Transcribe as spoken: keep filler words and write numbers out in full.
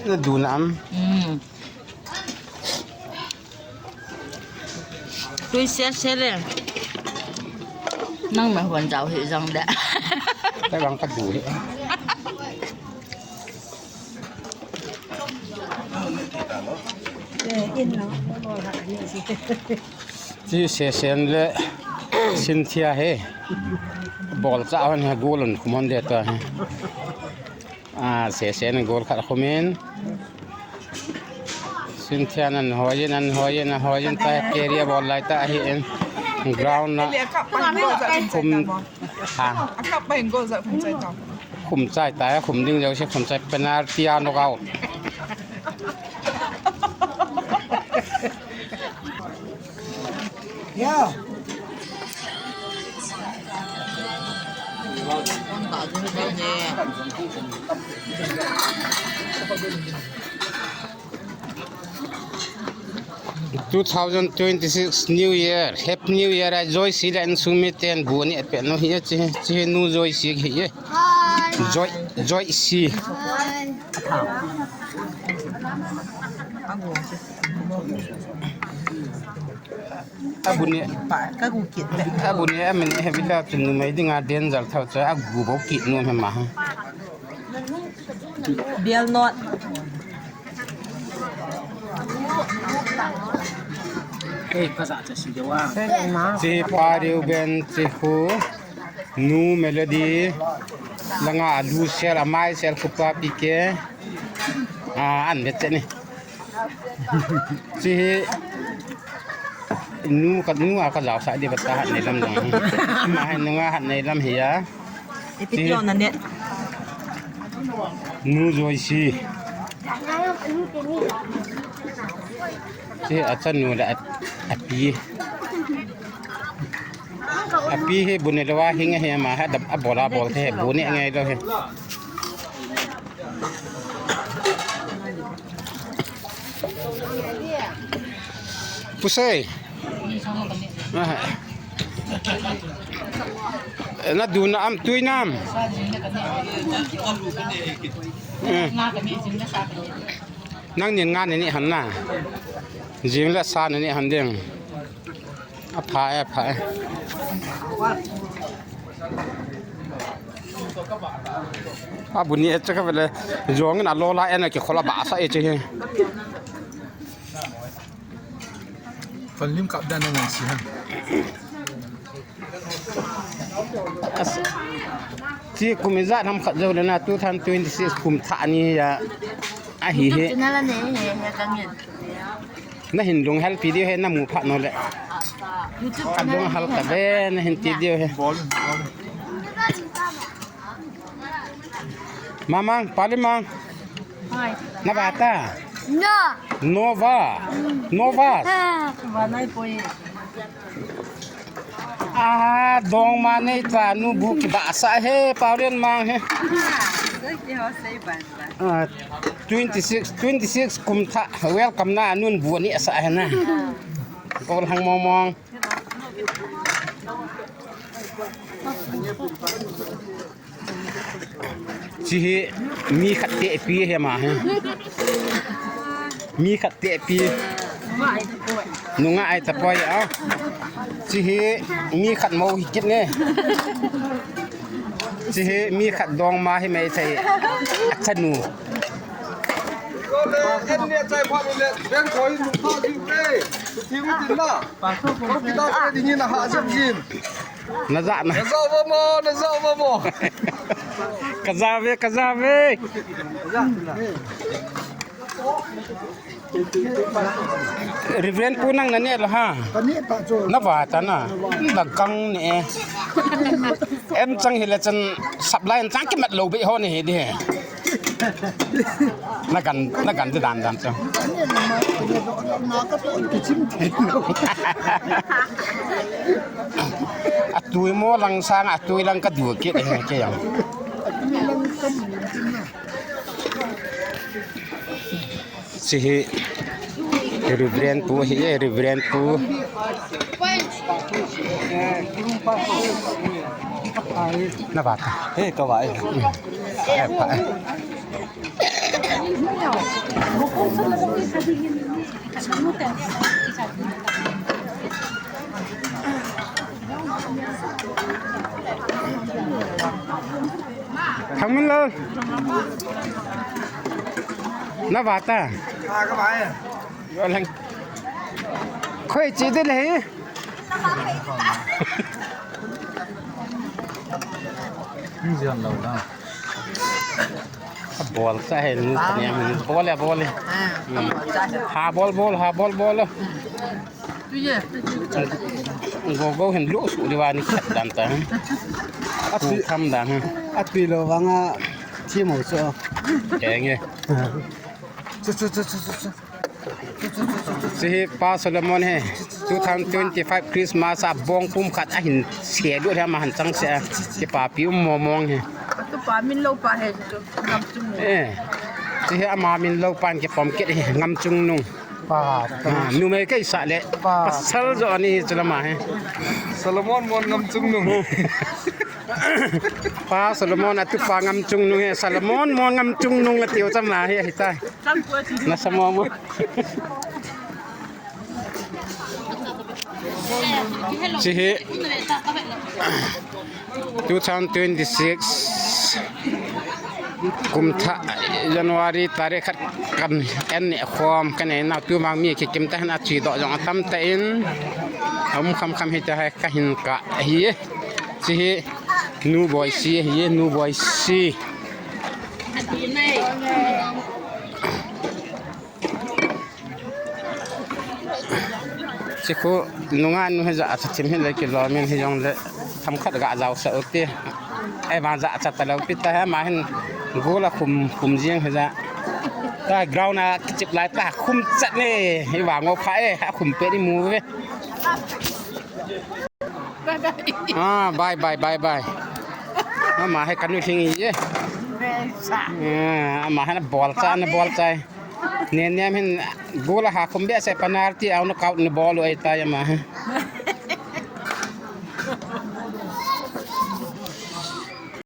Na du na am. Hmm. Tui se se le. Nang ma hon jao hi jang de. Ka bang ka du hi. Chi se sen le sin thia he. Bol cha hon he gulun khumon de ta he. A, se sen gol khat khumin. Sin thian an hoiyin, an hoiyin, an hoiyin ta, carry a bol lai ta hi in. Ground na khum, ha. Khum chai ta, khum ding jouse khum chai, penalty a, knockout. Two thousand twenty-six New Year, Happy New Year, a Joyce le insung miten bu ani ape nu hi, chi, chi nu Joyce hi. Hi. Joy, Joyce. Hi. Abu ni. Pa, ka gu kit le. Abu ni, amin, he bila tu numei dinga danger thao cha, agu bo kit nu he ma. Bial not. Hey, ka sa cha si de wa. Chi pa Reuben, chi hu. Nu Melody. Langa alu sel, amai sel kupa pike. A, an vet che ni. Chi hi nu ka, nu a ka jao sa di bata hat nei lam dong. Ma hai nu nga hat nei lam hi a. Ipi ti lou na ne. Nu Joyce. Chi a chanu le a, api. Api hi bu ni lou a hing a hi ma ha da a bol a bol the bu ni ngai lou hi. Pusei. Ah. Na du na am tui nam. Eh. Nang nin nga ni ni han na. Jing le sa ni ni han ding. Apha e, apha e. Abu ni e chaka vele. Jong na lo la e na ki khola ba sa e che he. Panlim kap dan na nang si ha. As, chi kum ijat ham khat jou le na two thousand twenty-six kum thah ni a. Ahi he. Channel a ne he he ka ngin. Na hin lunghel pi diu he, na mu phat nole. YouTube ka lunghel ta ve, na hin ti diu he. Mamang, pali mang. Hai. Na ba ta? No. No va. No va. Ha. Va nai poi. Ah, dong ma nei ta nu bu ki ba sa he, Paulin mang he. Ah, twenty-six, twenty-six kum tha, welcome na nun bu ni sa he na. Kol hang mong mong. Chi hi mi khat te pi he ma he. Mi khat te pi. Nunga ai ta poi a. Chi hi mi khat mo hi kit ne. Chi hi mi khat dong ma hi mai thei. A chanu. Ko le en ne chai pha le ben ko hi lu pha ji pe. Ti u tin na. Ko kita ke ding na ha jam jin. Na ja na. Na ja va mo, na ja va mo. Ka ja ve, ka ja ve. Reverend Pu nang na ne lo ha. Ka ne ta chu. Na va ta na. Na kang ne. Em chang hi le chan supply chang ki mat lo be ho ne hi di he. Na gan, na gan ti dan dan chu. A tui mo lang sang a tui lang ka du kit he ke yang. Chi hi Reverend Pu hi e, Reverend Pu. Na ba ta. He, ka ba e. He, pa. Thangminlal. Na vata. Yo lang. Khoi chi de le. Ni jan lo na. Bol sa he ni, bol ya, bol ya. Ha, bol, bol, ha, bol, bol. Go, go, hin lo su di wa ni khat dan ta. Ati tham dan. Ati lo vanga thi mo so. Kenge. Chu, chu, chu, chu, chu, chu. Hiche hi Pa Solomon hi two thousand twenty-five Christmas a bong pum khat ahin se lut hi, ama hin chang se a. Kipapi um mong mong hi. Atu pa min lo pa hi chu ngam chung. Eh. Hiche hi ama min lo pan kipom kit hi, Ngamchungnung. Pa. Ah, numei kei sa le. Pa. Pasal jo ani hi chu lama hi. Solomon Mon Ngamchungnung. Pa Solomon atu pa Ngamchungnung hi, Solomon Mon Ngamchungnung la tiu chama hi, hi ta. Na sa mo mo. Hiche hi two thousand twenty-six kum thah January tarik khat kan en ne khom kan ne na tu mang mi kikim ta na chi do jong tam ta in um kham kham hi ta hai ka hin ka hi. Hiche hi Nu Boisi hi, Nu Boisi. Hiche khu nunga nu hi ja a thim hi le kilom in hi jong le tham khat ga jao sa u ti. Ei, ma ja cha ta lo pi ta he, ma hin gol a khum, khum jing hi ja. Ta ground a kichip lai ta khum chat ne. Hi vang o pha e, ha khum pe ni mu ve. Bye bye. Ah, bye bye, bye bye. Ama hi kanu thing ye. Bye, sa. Ah, ama hi na bol cha, na bol cha. Nen niam hin gol a ha khum be se penalty out, knockout ni bol u ei ta ya ma.